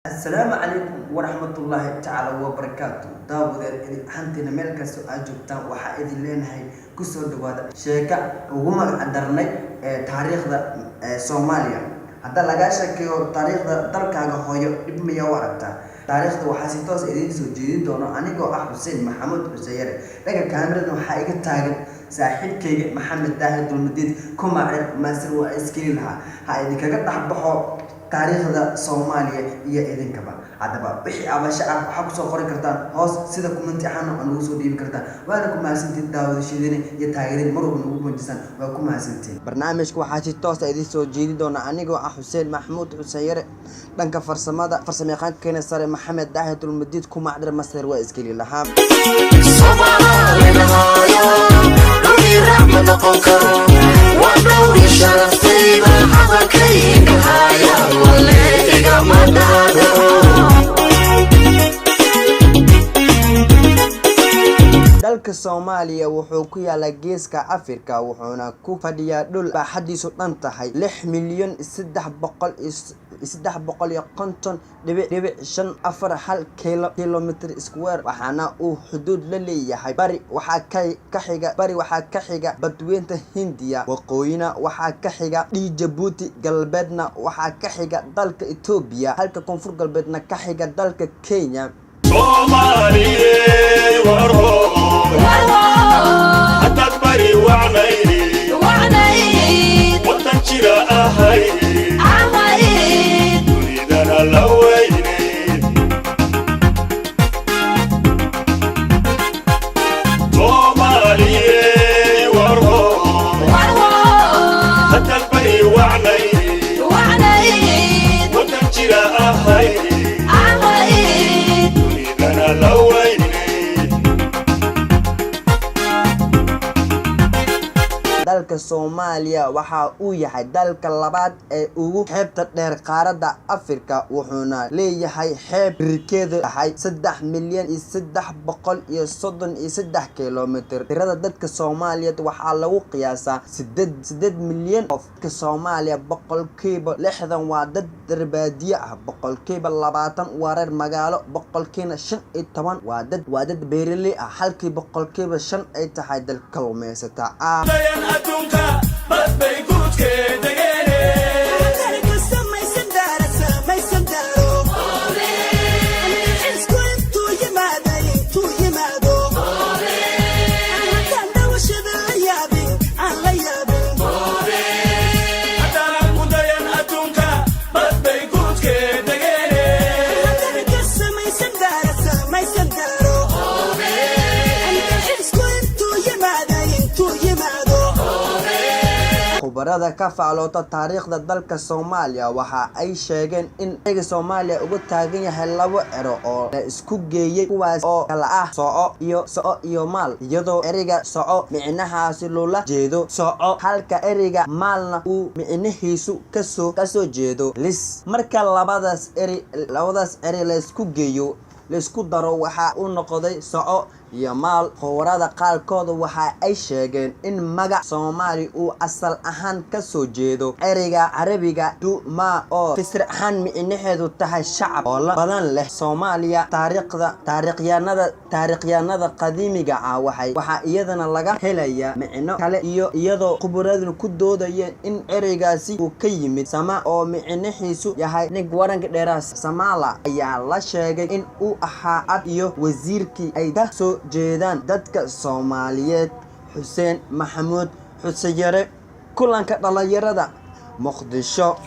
Asalaamu calaykum waraxmatullaahi tacaala wabarakaatu. Daawadeel, idin ahantiina meel kastoo aad joogtaan, waxaa idin leenahay kusoo dhawaada sheeka ugu magac darnay ee taariikhda ee Soomaaliya. Hadda lagaa sheekeeyo taariikhda dalkaaga hooyo, dhib miyaa u aragtaa? Taariikhda waxaa si toos idiin soo jeedin doono anigoo ah Xuseen Maxamuud Xuseen Yare. Dhanka kaamirada waxaa iga taagan saaxiibkayga Maxamed Daahir Dulmadiid Kumacer Maasir. Waa iskeli lahaa ha idinkaga dhexbaxo taariikhda Soomaaliya iyo idinkaba. Haddaba wixii abasho ah waxaa kusoo qori kartaan hoos, sida comment ahaan oo nagu soo dhiibi kartaan. Waana ku mahadsantiin daawadashadina iyo taageerin mar walba nagu muujisaan. Waa ku mahadsantiin. Barnaamijka waxaa si toosa idiin soo jeedi doona anigoo ah Xuseen Maxamuud Xuseen Yare. Dhanka farsamada, farsamayaqaankeena sare Maxamed Daahir Dulmadiid Kumacdir Master waa iskeli lahaa. Soomaalinahayo dhulii raxma noqon karo, waa dhowri sharaftayda, hadalkayga haya wale igama dhaadhaco. Dalka Soomaaliya wuxuu ku yaalaa geeska Afrika, wuxuuna ku fadhiyaa dhul baaxadiisu dhan tahay 6,000,350.dhibic dhibic 541 kilometer square, waxaana uu xuduud la leeyahay: bari waxaa ka xiga bari waxaa ka xiga Badweynta Hindiya, waqooyina waxaa ka xiga Djibouti, galbeedna waxaa ka xiga dalka Itoobiya, halka koonfur galbeedna ka xiga dalka Kenya. Soomaaliyey warhooy, haddaad bari wacnayd, watan jira ahayd, dunidana la weynayd. Soomaaliyey warhooy, haddaad bari wacnayd, watan jira ahayd, dunidana la weynayd. Dalka Soomaaliya waxa uu yahay dalka labaad ee ugu xeebta dheer qaaradda Afrika, wuxuuna leeyahay xeeb dhererkeedu tahay 3,000,333 kilomitir. Tirada dadka Soomaaliyeed waxaa lagu qiyaasaa 8 milyan qof. Dadka Soomaaliya 60% waa dad reer baadiye ah, 20% waa reer magaalo, 15% waa dad beeraley ah, halkii 5% ay tahay dad kalluumaysato ah. Dayan adduunka bad bay guudkeedageene. Haddaanan ku dayan adduunka bad bay guudkeedageene. Khubarada ka faaloota taariikhda dalka Soomaaliya waxa ay sheegeen in ereyga Soomaaliya uga taagan yahay labo ero oo la isku geeyay, kuwaas oo kala ah soco iyo maal, iyadoo ereyga soco micnahaasi loola jeedo soco, halka ereyga maalna uu micnihiisu kasoo jeedo lis. Marka labadaas eri la isku geeyo, la isku daro, waxa uu noqday soco iyo maal. Khubarada qaarkood waxa ay sheegeen in magac Soomaali uu asal ahaan kasoo jeedo ereyga Carabiga duma, oo fasir ahaan micnaheedu tahay shacab xoolo badan leh. Soomaaliya taariikhda taariikhyahanada qadiimiga ah waxaa iyadana laga helayaa micno kale, iyo iyadoo khubaraduna ku doodayeen in ereygaasi uu ka yimid sama, oo micnihiisu yahay nin waranka dheeraa. Samala ayaa la sheegay in uu ahaa ab iyo wasiirkii ay ka soo jeedaan dadka Soomaaliyeed. Xuseen Maxamuud Xuseen Yare, kulanka dhalinyarada, Muqdisho.